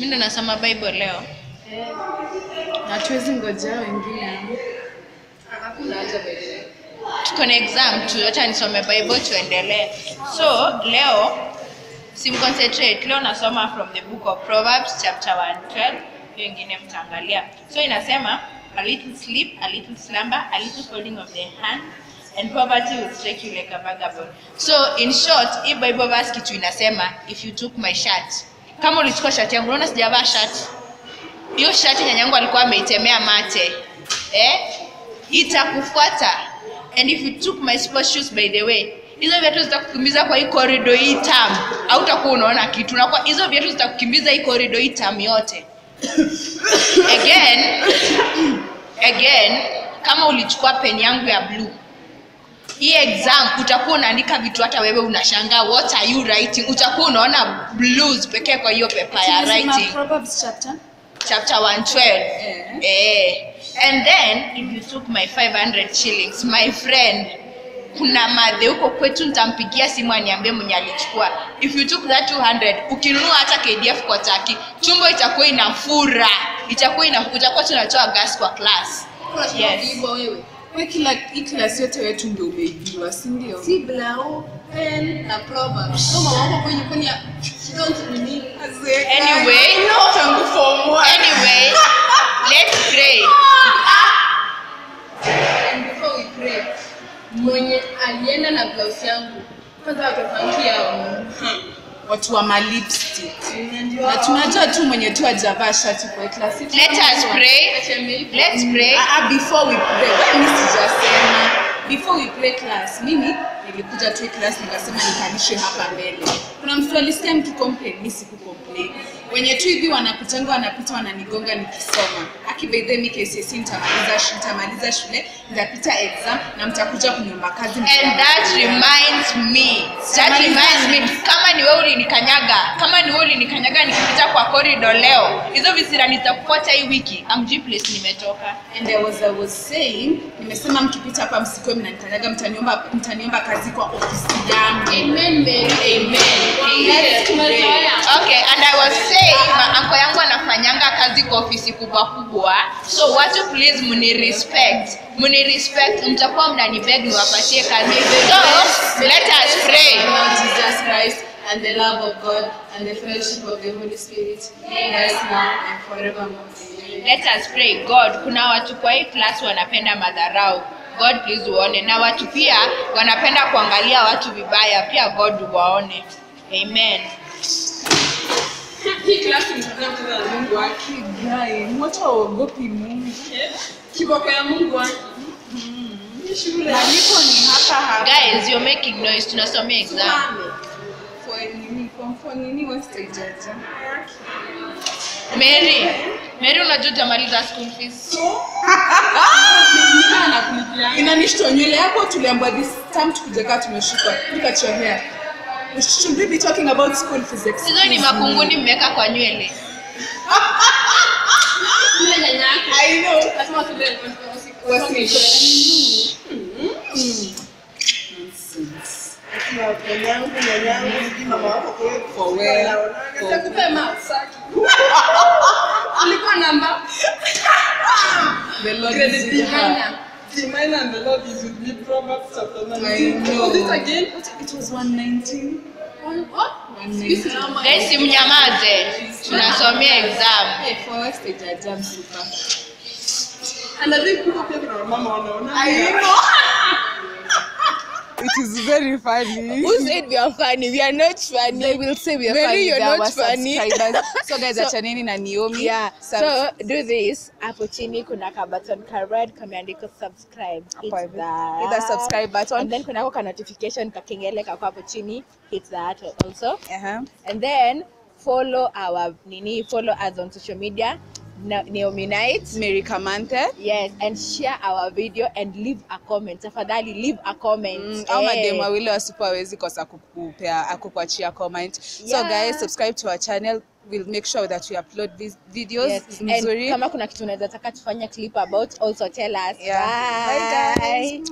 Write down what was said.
Mimi ndo nasoma Bible leo. Na tuwezi ngojea wengine. Hakuna haja by the way. Tuko na exam tu, acha nisome Bible tuendelee. So leo sim concentrate. Leo nasoma from the book of Proverbs chapter 112. Hiyo ingine mtaangalia. So inasema a little sleep, a little slumber, a little folding of the hand and poverty will strike you like a vagabond. So in short, hii Bible verse kitu inasema if you took my shirt. Kama ulichukua shati yangu, unaona sijavaa shati. Hiyo shati nyanyangu alikuwa ameitemea mate. Eh? Itakufuata. And if you took my sports shoes by the way, hizo viatu zitakukimbiza kwa hii corridor hii term. Hautakuwa unaona kitu. Na kwa hizo viatu zitakukimbiza hii corridor hii term yote. Again, kama ulichukua pen yangu ya blue, hii exam utakuwa unaandika vitu hata wewe unashangaa what are you writing. Utakuwa unaona blues pekee kwa hiyo paper ya writing. Proverbs chapter Chapter 112. Eh. And then if you took my 500 shillings, my friend, kuna madhe huko kwetu nitampigia simu aniambie mwenye alichukua. If you took that 200, ukinunua hata KDF kwa taki, tumbo itakuwa inafura. Itakuwa ina utakuwa tunatoa gas kwa class. Yes. Wewe. Wewe kila hii class yote wetu ndio umeibiwa, si ndio? Si blau, pen na Proverbs. Kama wako kwenye kwenye she don't nini. Anyway, tangu form 1. Anyway, let's pray. And before we pray, mwenye alienda na blouse yangu kwanza watafankia Watu wa ma lipstick. Na tunajua tu mwenye tu hajavaa shati kwa class. Let us pray. Let's pray. Before we pray, wewe mimi sijasema. Before we pray class, mimi nilikuja tu class nikasema nikalishe hapa mbele. Kuna mtu alisikia mtu complain, mimi sikucomplain. Wenye tu hivi wanakutanga wanapita wananigonga nikisoma. Aki by the way KCSE nitamaliza shule, nitapita exam na mtakuja kuniomba kazi. And that reminds me. That reminds me. Kama ni wewe ulinikanyaga, nikipita kwa corridor leo, hizo visira nitakufuata hii wiki. Amjui place nimetoka. And I was saying, nimesema mkipita hapa msikoe mnanikanyaga, mtaniomba kazi kwa ofisi yangu. Amen, Mary. Amen. Let's pray. Okay, and I was saying, uncle yangu anafanyanga kazi kwa ofisi kubwa kubwa. So watu please muni respect, mtakuwa mnanibeg niwapatie kazi. So let us pray. Lord Jesus Christ and the love of God and the fellowship of the Holy Spirit, yes, now and forevermore. Amen. Let us pray. God, kuna watu kwa hii class wanapenda madharau. God please uone. Na watu pia wanapenda kuangalia watu vibaya, pia God uwaone. Amen. Hii class ni kutoka na Mungu wake. Guy, mtu haogopi Mungu. Kiboko ya Mungu wake. Shule. Malipo ni hapa hapa. Guys, you're making noise. Tunasomea exam. For nini? For nini wasitajaja? Mary unajua utamaliza school fees. Inanishtua nywele yako tuliambiwa this time tukija tumeshukwa. Look at your hair. We should we be talking about school fees? Hizo ni makunguni mmeweka kwa nywele. Yule nyanya yako. I know. Lazima tule Wasi. For where? Nitakupa mausaki. Ulikuwa namba The Lord is with her. Mine and the Lord is with me. Proverbs chapter 19. I know. Was it again? It was 119. What? 119. Guys, mnyamaze. Tunasomea exam. Hey, for us stage super. And I think people pia kuna mama wanaona. I know. It is very funny. Who said we are funny? We are not funny. They will say we are Mary, funny. you're They are not our funny. subscribers. So guys, achaneni na Naomi. Yeah. So do this. Hapo chini kuna ka button ka red kameandikwa subscribe. Hit Hapo hivi. that. Hit the subscribe button. And then kuna ka notification ka kengele kako hapo chini. Hit that also. Uh-huh. And then follow our follow us on social media. Naomi Knight, Mary Kamanthe. Yes, and share our video and leave a comment. Tafadhali leave a comment. Au mademu wawili wa super hawezi kosa kukupea kukuachia comment. Yeah. So guys, subscribe to our channel. We'll make sure that we upload these videos. Yes. Mzuri. And kama kuna kitu unaweza taka tufanye clip about, also tell us. Yeah. Bye. Bye guys.